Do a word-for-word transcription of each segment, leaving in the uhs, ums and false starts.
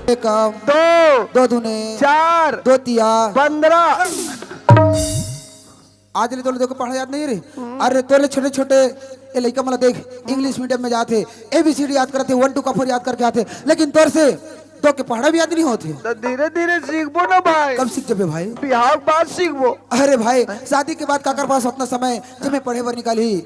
एकम, दो, दो दूने, चार, दो तिया, पंद्रह। आज ले तोले दो के पढ़ा याद नहीं रे। अरे तोले छोटे छोटे ये लइका मन ला देख, इंग्लिश मीडियम में जाथे, एबीसीडी याद करथे, वन टू का फोर याद करके आथे, लेकिन तोर से दो के पढ़ा भी याद नहीं होथे। तो धीरे धीरे सीखबो ना भाई। कब सीख जबे भाई? बिहाव के बाद सीखबो। अरे भाई, शादी के बाद काकर पास उतना समय जेमे पढ़े बर निकालही?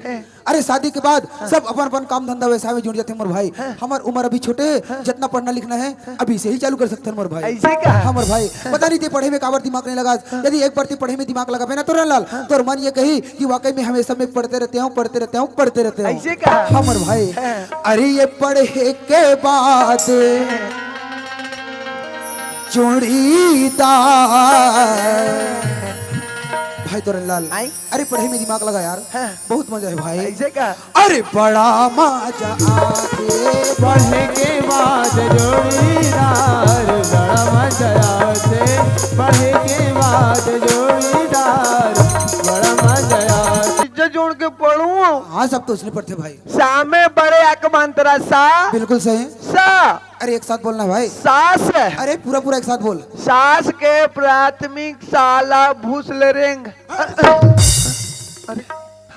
अरे शादी के बाद सब अपन अपन काम धंधा व्यवसाय में जुड़ जाथे मोर भाई। हमर उम्र अभी छोटे हे, जितना पढ़ना लिखना है अभी से ही चालू कर सकथन मोर भाई। ऐसे का? हाँ मोर भाई, पता नहीं ते पढ़े में काबर दिमाग नहीं लगा। यदि एक बार ते पढ़े में दिमाग लगाबे ना तोरन लाल, तोर मन ये कही कि वाकई में हमेशा मैं पढ़ते रहते हूँ, पढ़ते रहते हूँ, पढ़ते रहते हूँ। ऐसे का? हाँ मोर भाई। अरे ये पढ़े के बाद जोड़ीदार भाई तोरन लाल। आई? अरे पढ़े में दिमाग लगा यार। हाँ। बहुत मजा है भाई। ऐसे का? अरे बड़ा मजा आथे पढ़े के बाद जोड़ीदार, बड़ा मजा आथे पढ़े के बाद जोड़ीदार, बड़ा मजा आथे। चीजें जोड़ के पढ़ूं। हाँ, सब तो उसने पढ़ते भाई। सामे बड़े अक मंत्रा सा। बिल्कुल सही। सा। अरे एक साथ बोलना भाई। सास। अरे पूरा पूरा एक साथ बोल। सास के प्राथमिक साला भूसलेरेंग। अरे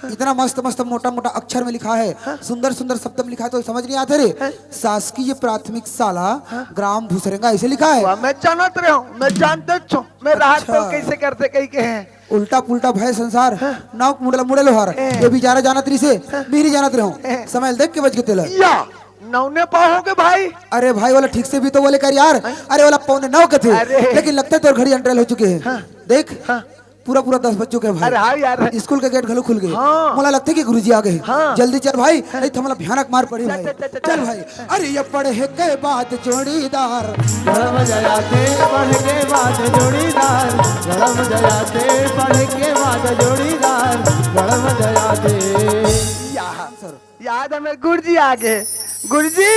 इतना मस्त मस्त मोटा मोटा अक्षर में लिखा है, सुंदर सुंदर शब्द में लिखा है, तो समझ नहीं आते रे। शासकीय प्राथमिक साला ग्राम भूसरेंगा ऐसे लिखा है। वाह, मैं जानत रहे हूँ, मैं जानते छो, मैं राहत अच्छा। तो कैसे करते कही के हैं। उल्टा पुल्टा भय संसार, नाव मुड़ला मुड़े लोहार। ए। ये भी जाना जानत रही से, मेरी जानत रहे हूँ। ए। समय देख के बच के तेला। या, नौने पाहोगे भाई। अरे भाई वाला ठीक से भी तो बोले कर यार। हैं? अरे वाला पौने नौ के थे, अरे। लेकिन लगता है तोर घड़ी अंटरेल हो चुके हैं। हाँ। देख, हाँ। पूरा पूरा दस बज चुके हैं भाई। अरे हाँ यार। स्कूल के गेट घलो खुल गए। हाँ। मोला लगता है कि गुरुजी आ गए। हाँ। जल्दी चल भाई, हाँ। नहीं तो हमला भयानक मार पड़ी चल, भाई। चल, चल, चल, चल। भाई। अरे ये पढ़े के बाद जोड़ीदार। बड़ा मजा आथे पढ़े के बाद जोड़ीदार। बड़ा मजा आथे पढ़े के बाद जोड़ीदार। बड़ा मजा आथे। या। सर। याद हमें गुरुजी आ गए। गुरुजी,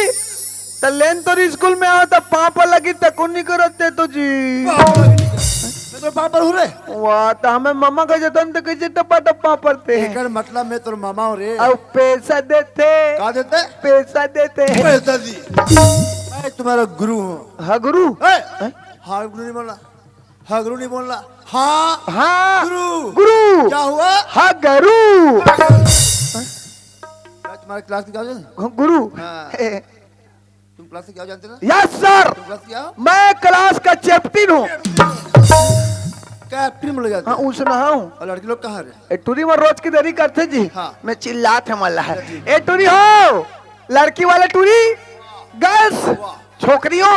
त लेन तोर स्कूल में आओ त पाँव पर लगी त कुन नहीं करते तो जी। मैं तो पाँव पर हूँ रे। वाह, त हमें ममा का जतन त कैसे टप्पा टप्पा पड़ते हैं? एकर मतलब मैं तोर मामा हूँ रे। अब पैसा देते। का देते? पैसा देते। पैसा दी। मैं तुम्हारा गुरु हूँ। हाँ गुरु। ए, हैं? हाँ गुरु नहीं बोलना। हाँ गुरु नहीं बोलना। हाँ। हाँ। गुरु। गुरु। क्या हुआ? हाँ गुरु। मैं तुम्हारे क्लास की क्या? हाँ, गुरु। हाँ। तुम क्लास से क्या जानते ना? Yes sir. तुम क्लास क्या? मैं क्लास का चैप्टन हूँ। कैप्टन बोले जाते हाँ, हैं। उसना हूँ। और लड़की लोग कहाँ रहे? ए टूरी में रोज की देरी करते जी। हाँ। मैं चिल्लात है मल्ला है। अच्छा, ठीक। ए टूरी हो, लड़की वाले टूरी, गर्ल्स, वाह। छोकरियों।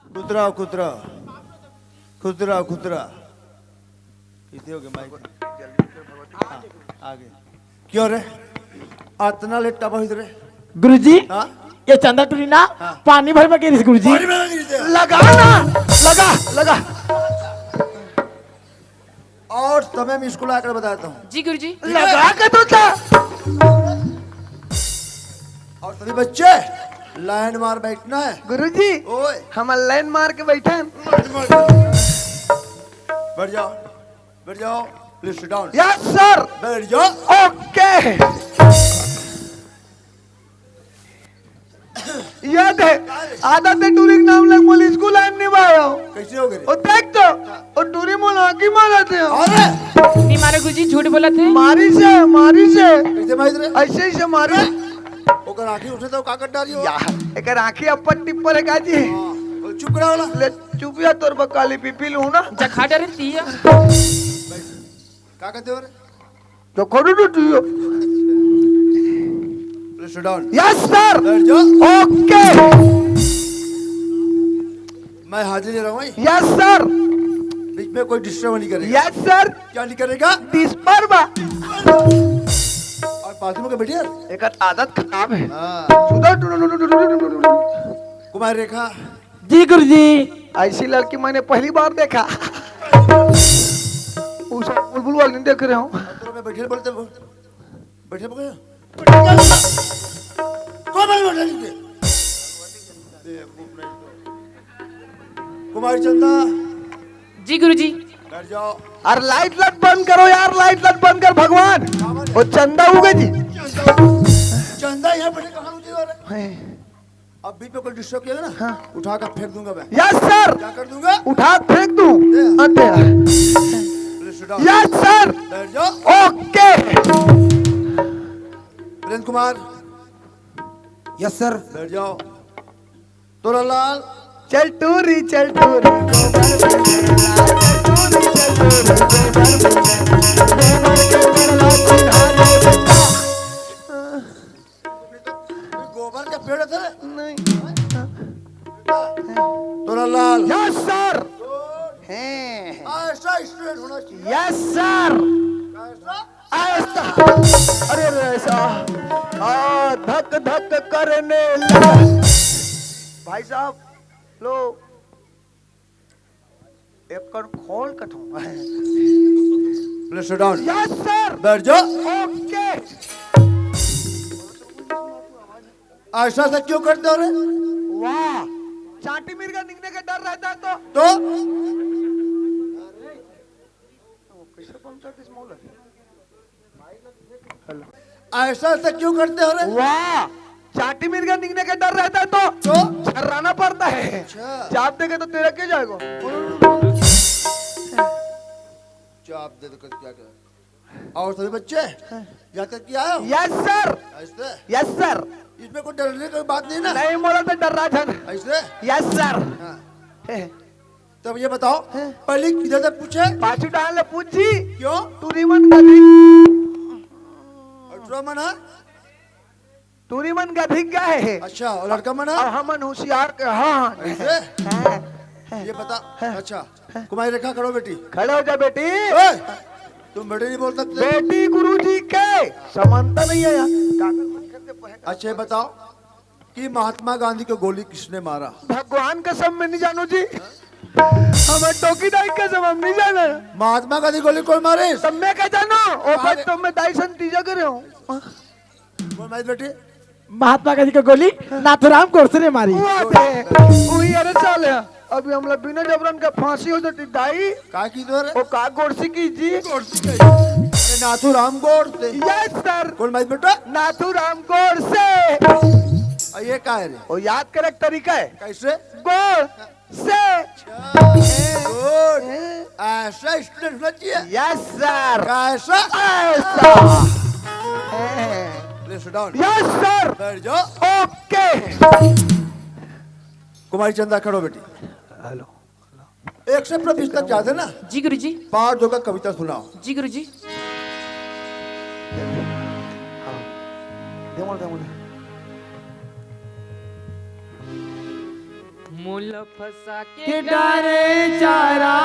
खुतरा, खुतरा, खुतरा, खुतरा। इतने हो गए माइक। हाँ, आ गए। क्यों रे? अतना लेट कब हुई रे? गुरुजी, हाँ? ये चंदा टूरी ना हाँ। पानी भर में गिरिस गुरुजी। पानी में गिरिस। लगा ना, लगा, लगा। और समय में स्कूल आकर बताता हूँ। जी गुरुजी। लगा के तो था। और सभी बच्चे लाइन मार बैठना है। गुरुजी, ओए। हम लाइन मार के बैठन। बैठ जाओ, बैठ जाओ, please sit down। Yes sir. बैठ जाओ। ओके। ये दे, आधा ते टूरी के नाम लग मोल स्कूल आन नहीं आयो। कैसे हो गए? ओ देख तो, ओ टूरी मोल आँखी मारत हे। अरे! नहीं मारे गुरुजी, झूठ बोलत हे। मारी से, मारी से। कैसे मारी रे? ऐसे ही से मारी। ओकर आँखी उठे तो का कर डारी हो? या, एकर आँखी अप्पर टिप्पर हे का जी? हाँ, चुप करा वाला। ले, चुप या तोर बकाली पी पी लूँ ना। जखा डरे तिया। का कहते हो रे? तो खोलू ना तू यो। Please sit down. Yes sir. बैठ जाओ। OK. मैं हाजिर ही रहूँ। Yes sir. बीच में कोई disturb नहीं करेगा। Yes sir. क्या नहीं करेगा? Disturb। और बाथरूम के बैठिए। एक आदत खराब है। हाँ। सुधर। कुमार रेखा। जी गुरुजी। ऐसी लड़की मैंने पहली बार देखा। उस बुलबुल वाले नहीं देख रहे हो। तो मैं बैठे बोलते हो। बैठे बोले। कौन बैठे बोलते हैं? कुमारी चंदा। जी गुरुजी। बैठ जाओ। अरे लाइट लट बंद करो यार, लाइट लट बंद कर भगवान। वो चंदा उगे जी। चंदा, चंदा यहाँ बैठे कहाँ उगे हो रे? हैं। अब बीच में कोई disturb किया ना, हाँ। उठा कर फेंक दूंगा मैं। Yes sir. क्या कर दूंगा? उठा के फेंक दूं। दे। हाँ, दे। Please sit down. Yes sir. बैठ जाओ। OK. Virendra Kumar. Yes sir. बैठ जाओ। तोरा लाल। चल टूरी, चल टूरी। गोबर के पेड़ थे। नहीं। तोरा लाल। Yes sir. हैं। ऐसा student होना चाहिए। Yes sir. ऐसा? ऐसा। अरे, अरे, ऐसा। आ, धक धक करने लगा। भाई साहब, लो। एक कण खोल कथूं। Please sit down. Yes sir. बैठ जाओ। OK. ऐसा से क्यों करते हो रे? वाह, चांटी मिर्गा निकलने का डर रहता है तो? तो? कैसे पंचायत इस मोहल्ले? Hello. ऐसा ऐसा क्यों करते हो रे? वाह, चांटी मिर्गा निकलने का डर रहता है तो तो? छर्राना पड़ता है। अच्छा। चाप देगा तो तेरा क्या जाएगा? चाप दे तो क्या क्या? और सभी बच्चे हाँ। यहाँ तक क्या आए हो? Yes sir. ऐसे? Yes sir. इसमें कोई डरने की बात नहीं ना? नहीं बोला तो डर रहा था। ऐसे? Yes sir. हाँ। तब ये बताओ, हैं? पहले किधर से पूछे? पाछू डाल ले पूछ जी। क्यों? टूरी मन गधी। और टूरा मन है? टूरी मन गधी का है। अच्छा, और लड़का मन है? और हमन होशियार के, हाँ, हाँ। ऐसे? हाँ। ये बता, हाँ। अच्छा, हाँ। कुमारी रेखा, खड़ो बेटी। खड़े हो जा बेटी। ए, तुम बेटी नहीं बोल सकते? बेटी गुरुजी के समानता नहीं है यार। कागज मत खरीदे, पढ़े। अच्छा, ये बताओ, कि महात्मा गांधी को गोली किसने मारा? भगवान कसम, मैं नहीं जानू जी। हमें टोकी दाई कसम, हम नहीं जाना। महात्मा गांधी गोली कौन मारे? तब मैं क्या जानू? ओ भाई, अरे। तो मैं दाई सन तीजा करे हूँ। कौन मारी बेटे? महात्मा गांधी को गोली नाथूराम गोडसे ने मारी। वो दे, वही, अरे चल, अभी हमला बिना जबरन का फांसी हो जाती दाई। का की दो रे? ओ का गोडसे की जी? गोडसे की। अरे नाथूराम गोडसे। Yes sir. कौन मारी बेटा? नाथूराम गोडसे। आ, ये का है रे? ओ याद करे के तरीका है। कैसे? गोड से। Good. ऐसा student होना चाहिए। Yes sir. कैसा? ऐसा. Please sit down. Yes sir. बैठ जाओ। OK. कुमारी चंदा, खड़ो बेटी। Hello. एक से प्रतिशत ज्यादा ना? जी गुरुजी। पार दो का कविता सुनाओ। जी गुरुजी। हाँ। दे मोल, दे मोल। मोला फंसा के डारे चारा,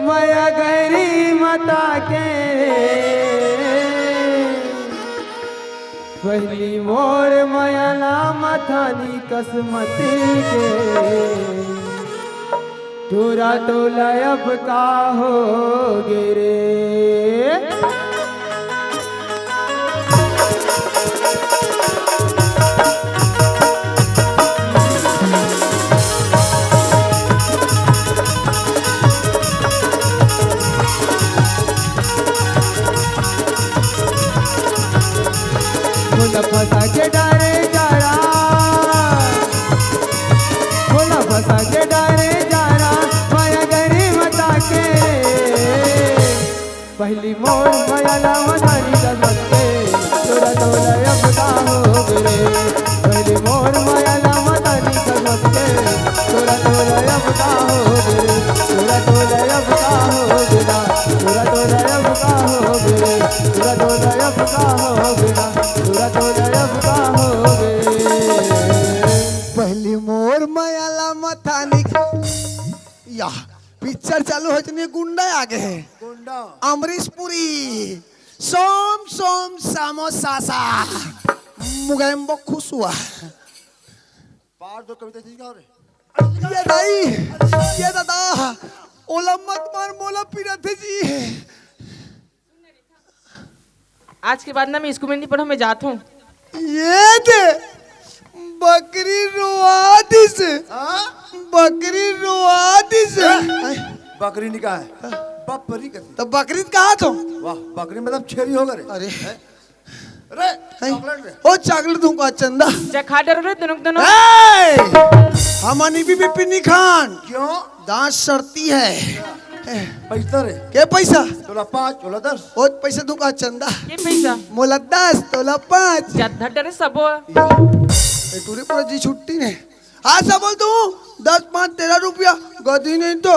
मया गहरी मता के। पहिली मोर मया ला मथानी कसमत के, टूरा टोला अब का हो गे रे। मोला फंसा के डारे चारा, मोला फंसा के डारे चारा, मया गहरी मता के। पहिली मोर मया ला मथानी कसमत तोला अब का होगे ना, तोला, तोला अब का होगे। पहली मोर मया ला मथानी। या, पिक्चर चालू हो चुकी है, गुंडा आ गए हैं। गुंडा। अमरीश पुरी, सोम सोम सामो सासा, मुगैम्बो खुश हुआ। पार दो कविता ठीक है रे। ये दाई, ये दादा, ओला मत मार, मोला पिराथे जी। आज के बाद ना मैं स्कूल में नहीं पढ़ूँ, मैं जात हूँ। ये दे, बकरी रोवा दिस, हाँ? बकरी रोवा दिस। बकरी नहीं कहा है, बपरी कहती। तो बकरी कहा तो? वाह, बकरी मतलब छेरी होगा रे। अरे। हैं? अरे, हैं? चॉकलेट रे। ओ, चॉकलेट दूंगा चंदा। जा खा डरो रे, दोनों, दोनों। ए! हमनी भी बिपिनी खान। क्यों? दांत सड़ती है। पैसा रे। के पैसा? तोला पाँच, तोला दस। ओ, पैसा दूंगा चंदा। के पैसा? मोला दस, तोला पाँच। जा धर डरे सबो। ए, टूरी पूरा जी छुट्टी ने। हाँ, सब बोल तू। दस पाँच तेरह रुपया। गधी नहीं तो।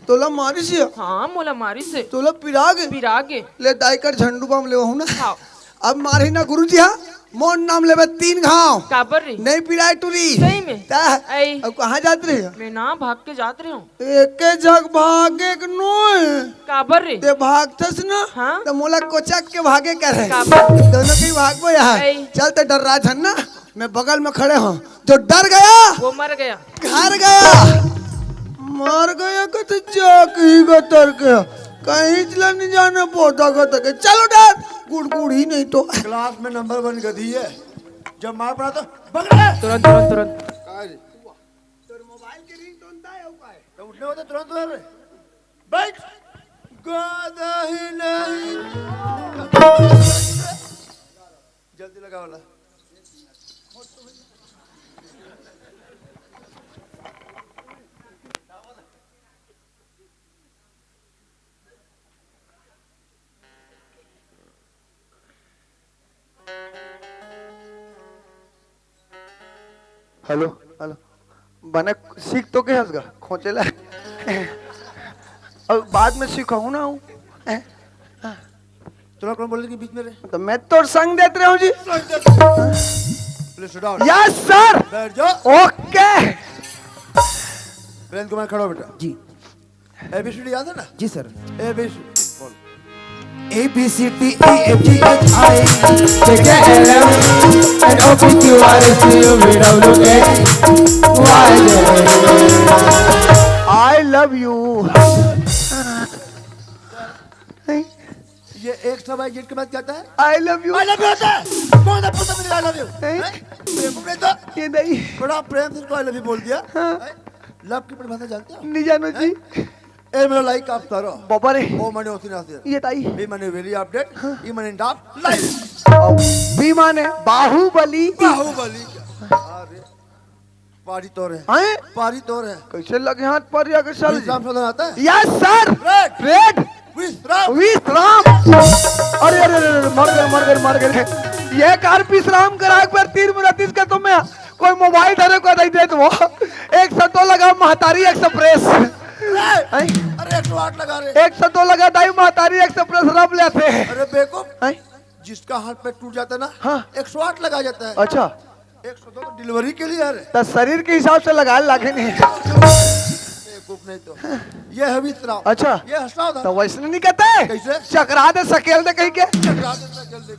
तोला मारिस हे? हाँ, मोला मारिस हे। तोला पिरागे? पिरागे। ले दाई कर झंडू बाम लेवा हूँ ना। हाँ। अब मारही ना गुरुजी, हाँ? मोर नाम लेबे तीन घाव। काबर रे? नहीं पिराए टूरी। सही में? ता, आई। अब कहाँ जात रहे? मैं ना भाग के जात रहे हूँ। एके झक भागे के नोय। काबर रे? ते भागथस ना, हाँ? तो मोला कोचक के भागे करे। काबर? दोनों के ही भागबो यार। आई। चल ते डर्रा झन ना, मैं बगल में खड़े हूँ। जो डर गया, वो मर गया। घर गया, मर गया, कते जाके ही गतर के, कहीं चला नहीं जाना, पौधा गतर के, चलो डर, गुड़गुड़ ही नहीं तो। क्लास में नंबर वन गधी है, जब मार पड़ा तो पकड़ ले। तुरंत, तुरंत, तुरंत। काय रे? तोर मोबाइल के रिंगटोन ता है, वो काय? तो उठने होते तुरंत उधर रे। बैठ। गधा ही नहीं। जल्दी लगा वाला। Hello, hello. बने सीख तो के हंस गा, खोचेला। अब बाद में सिखाऊं ना हूँ। तोला कौन बोले कि बीच में रे? तो मैं तो संग देते रहूं जी। Please sit down। Yes sir। बैठ जाओ। OK। प्रेम कुमार, खड़ा हो बेटा। जी। एबीसीडी याद है ना? जी सर। एबीसी बोल। A B C D E F G H I J K L M N O P Q R S T U V W X Y Z। I love you। ये एक सवाल जिसके बाद कहता है, I love you। I love you होता है। कौन सा पुत्र मिलेगा I love you? हैं? हैं? बेवकूफ नहीं तो। ये नहीं। बड़ा प्रेम से इसको I love you बोल दिया। हाँ। हैं? लव की परिभाषा जानते हो? नहीं जानो जी। हैं? ए मेरा लाइक आप करो। बाबा रे। ओ माने ओसी नासिर। ये ताई। बी माने वेली अपडेट। हाँ। ई माने डाफ लाइव। बी माने बाहुबली। बाहुबली। अरे। पारी तोर है। हैं? पारी तोर है। कैसे लगे हाथ पारी आके साले जी? विश्राम सदन आता है? Yes sir। रेड। रेड। विश्राम। विश्राम। अरे, अरे, अरे, अरे, मर गए, मर गए, मर गए। ये कार विश्राम करा एक बार तीर मुरा तीस का तुम्हें कोई मोबाइल धरे को दे दे दो। एक सौ दो लगा महतारी एक्सप्रेस। रेड। हैं? अरे, एक सौ आठ लगा रे। एक सौ दो लगा दाई महतारी एक्सप्रेस रब लेते हैं। अरे बेवकूफ। हैं? जिसका हाथ पैर टूट जाता है ना, हाँ। एक सौ आठ लगा जाता है। अच्छा। एक सौ दो तो डिलीवरी के लिए है रे। तो शरीर के हिसाब से लगा लागे नहीं। बेवकूफ नहीं तो। ये है विश्राम। अच्छा। ये हंसना था। तो वैसे नहीं कहते? कैसे? चकरा दे, सकेल दे कहीं के। चकरा दे, सकेल दे।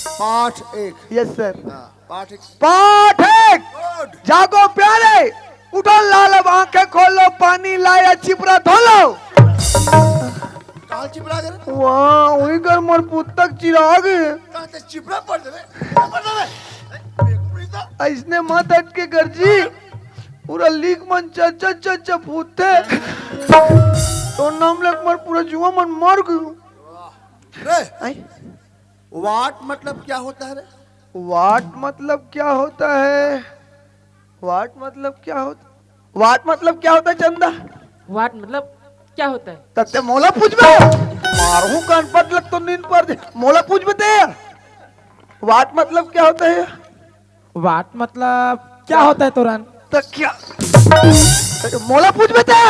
पाठ एक। Yes sir। हाँ, पाठ एक। पाठ एक। Good। जागो प्यारे, उठो लाल, अब आंखें खोलो, पानी लाया, चिपरा धो लो। कहाँ चिपरा गए रे? वाह, वही घर मोर पुस्तक चिराग। कहाँ से चिपरा पढ़ देवे? पढ़ देवे। बेवकूफ नहीं था। ऐसने मत अटके कर जी। पूरा लीक मन चच्चा चच्चा फूटते। तो नाम लेके मोर पूरा जुआ मन मर गयो। रे, आई? वाट मतलब क्या होता है रे? वाट मतलब क्या होता है? वाट मतलब क्या होता, वाट मतलब क्या होता है चंदा? वाट मतलब क्या होता है? तत्ते मोला पूछबे? मारू कान पट लग तो नींद पर दे। मोला पूछबे ते? वाट मतलब क्या होता है? वाट मतलब क्या होता है तुरंत? तो क्या? मोला पूछबे ते?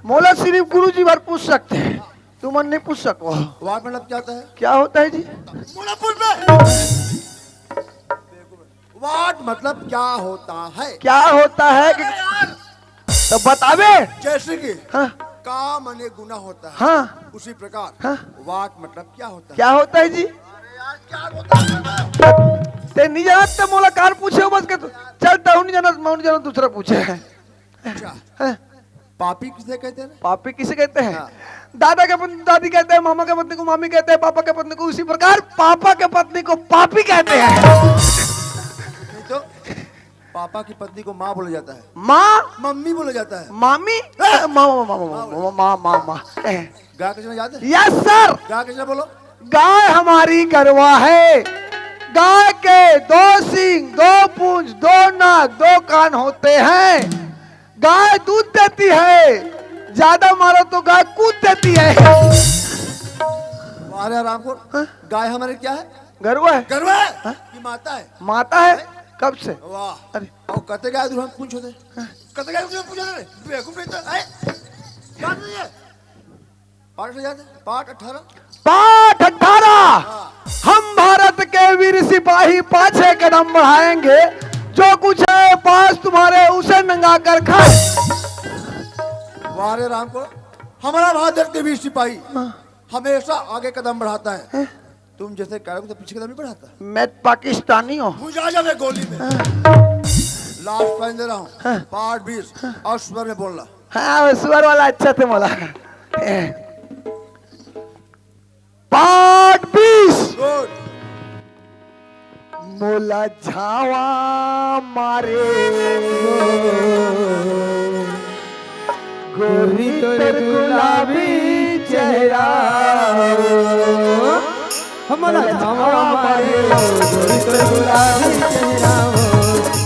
मोला सिर्फ गुरुजी भर पूछ सकते हैं। तुमन नहीं पूछ सको। वाट मतलब क्या होता है? क्या होता है जी? मुड़ा पुल पे। वाट मतलब क्या होता है? क्या होता है कि... अरे यार, तो बतावे। जैसे कि हाँ। का मने गुना होता है, हाँ। उसी प्रकार हाँ। वाट मतलब क्या होता है? क्या होता है जी? अरे यार, क्या होता है? ते नहीं जानत ते मोला कार पूछे बस के तू। चल तू नहीं जानत, मैं नहीं जानत, दूसरा पूछे। अच्छा, हाँ। पापी किसे कहते हैं? पापी किसे कहते हैं? हाँ। दादा के पत्नी दादी कहते हैं, मामा के पत्नी को मामी कहते हैं, पापा के पत्नी को उसी प्रकार पापा के पत्नी को पापी कहते हैं। नहीं तो पापा की पत्नी को माँ बोला जाता है, माँ, मम्मी बोला जाता है। मामी, माँ, माँ, माँ, माँ। गाय का चना याद है? Yes sir. गाय का चना बोलो। गाय हमारी गरवा है, गाय के दो सींग, दो पूंछ, दो नाक, दो कान होते हैं। गाय दूध देती है, ज्यादा मारो तो गाय कूद देती है। अरे रामपुर, गाय हमारे क्या है? गरवा है। गरवा है। ये माता है। माता है। कब से? वाह। अरे। और कहते गाय दूध हम पूंछ होते, कहते गाय दूध हम पूंछ होते। बेवकूफ नहीं तो है। याद नहीं है? पाठ से याद है? पाठ अठारह। पाठ अठारह। हम भारत के वीर सिपाही पाछे कदम बढ़ाएंगे, जो कुछ है पास तुम्हारे उसे नंगा कर खाए। वाह रे रामपुर, हमारा भारत के वीर सिपाही हमेशा आगे कदम बढ़ाता है। तुम जैसे कह रहे हो तो पीछे कदम नहीं बढ़ाता। मैं पाकिस्तानी हूँ। बुझा जावे गोली में। लास्ट पहन दे रहा हूँ। पाठ बीस और स्वर में बोलना। हाँ, वो स्वर वाला अच्छा थे मोला। पाठ बीस। गुड। मोला झावा मारे गोरी तोर गुलाबी चेहरा। मोला धावा मारे वो गोरी तोर गुलाबी चेहरा वो।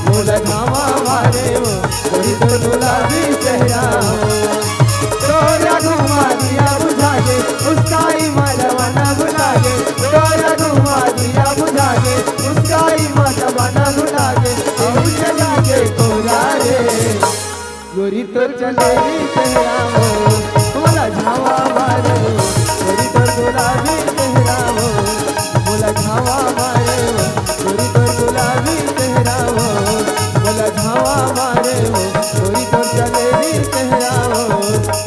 मोला धावा मारे वो गोरी तोर गुलाबी चेहरा वो। तोरा घुमा दिया बुझा के उसका ही मालवा ना भुला के। तोरा घुमा दिया बुझा के उसका ही मालवा ना भुला के। अब चला के कोरा रे। गोरी तोर चंदेरी चेहरा वो, मोला झावा मारे वो। गोरी तोर गुलाबी चेहरा वो, मोला झावा मारे वो। गोरी तोर गुलाबी चेहरा वो, मोला झावा मारे वो। गोरी तोर चंदेरी चेहरा वो,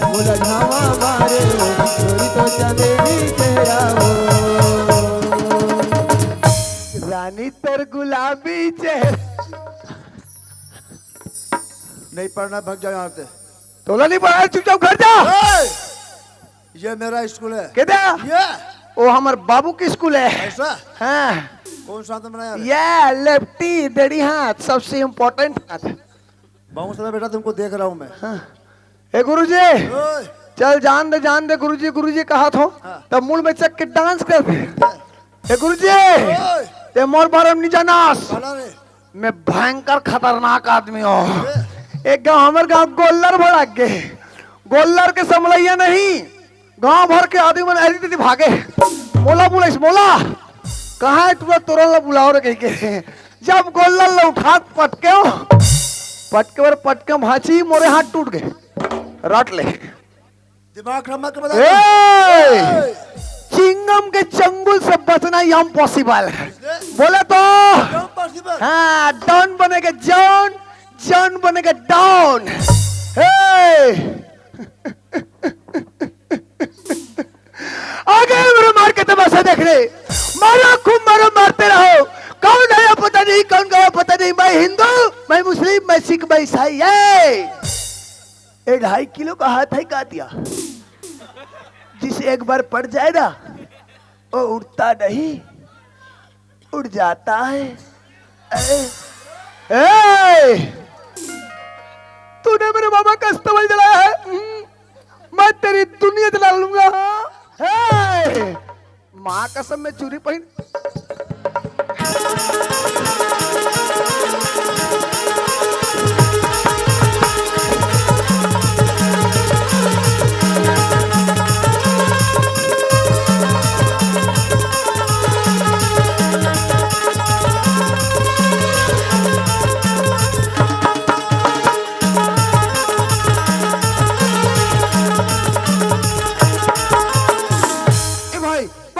मोला झावा मारे वो। गोरी तोर चंदेरी चेहरा वो। रानी तोर गुलाबी चेहरा। नहीं पढ़ना, भाग जाओ यहाँ से। तोला नहीं पढ़ा, चुपचाप घर जा। ए! ये मेरा स्कूल है। के दे? ये वो हमर बाबू के स्कूल है। ऐसा? हाँ। कौन सा हाथ में बनाया रे? ये लेफ्टी, देड़ी हाथ, सबसे इम्पोर्टेंट हाथ। बहुत सारा बेटा तुमको देख रहा हूँ मैं। ए गुरुजी, ओए, चल जान दे, जान दे गुरुजी, गुरुजी कहा थो, हाँ। तब मूल में चक के डांस कर दे। ए गुरुजी, ओए, ते मोर बारे में नहीं जानास। चला रे। मैं भयंकर खतरनाक आदमी हूँ। एक गांव, हमर गांव गोल्लर भड़क गए। गोल्लर के समलैया नहीं, गांव भर के आदमी मन ऐसी तैसी भागे। मोला बुलाइस, मोला, कहाँ है तू? तोरन ला बुलाओ रे कह के। जब गोल्लर ला उठा के पटके हो, पटके बर पटके भांची, मोरे हाथ टूट गए। रट ले। दिमाग खराब मत कर बता। ए! चिंगम के चंगुल से बचना इम्पॉसिबल है। बोले तो पॉसिबल। हाँ, डॉन बनेगा जॉन, जॉन बनेगा डॉन। हे! आ गए मेरे मार के तमाशा देखने। मारो खूब मारो, मारते रहो। कौन आया पता नहीं, कौन गया पता नहीं। मैं हिंदू, मैं मुस्लिम, मैं सिख, मैं ईसाई। ये, ये ढाई किलो का हाथ है कातिया, जिसे एक बार पड़ जाए ना, वो उठता नहीं, उड़ जाता है। ए, ए, तूने मेरे मामा का अस्तबल जलाया है, हम्म, मैं तेरी दुनिया जला लूंगा। ए, माँ कसम, मैं चूरी पहन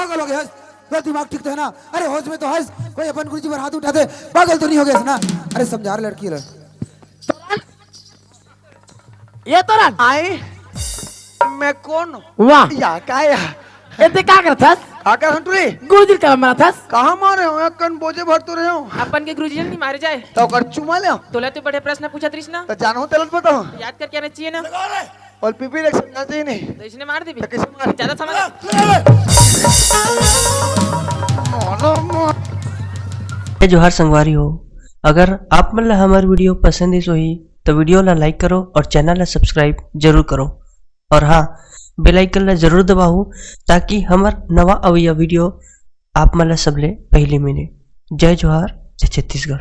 पागल हो गया हस? तोर दिमाग ठीक तो है ना? अरे होश में तो हस, कोई अपन गुरुजी पर हाथ उठा दे, पागल तो नहीं हो गया हस ना? अरे समझा रे लड़की ला। ये तो रहा। आए, मैं कौन हूँ? वाह। या, का या? ए, ते का करत हस? का करत हस टूरी? गुरुजी का मारत हस? कहाँ मारे हो? एक कन बोझे भर तो रहे हो। अपन के गुरुजी नहीं मारे जाए। तो ओकर चुमा ले। तोला तो बड़े प्रश्न पूछत रहिस ना। तो जानो तेला बताओ। याद करके आना चाहिए ना। और पीपी देख समझा चाहिए नहीं। तो इसने मार देबे। तो किसे मार? ज्यादा समझ। ए जोहार संगवारी हो, अगर आप मन ला हमर video पसंद आइस होही, तो video ला like करो और channel ला subscribe जरूर करो। और हाँ, bell icon ला जरूर दबाओ, ताकि हमर नवा अवइया video आप मन ला सबले पहली मिले। जय जोहार, जय छत्तीसगढ़।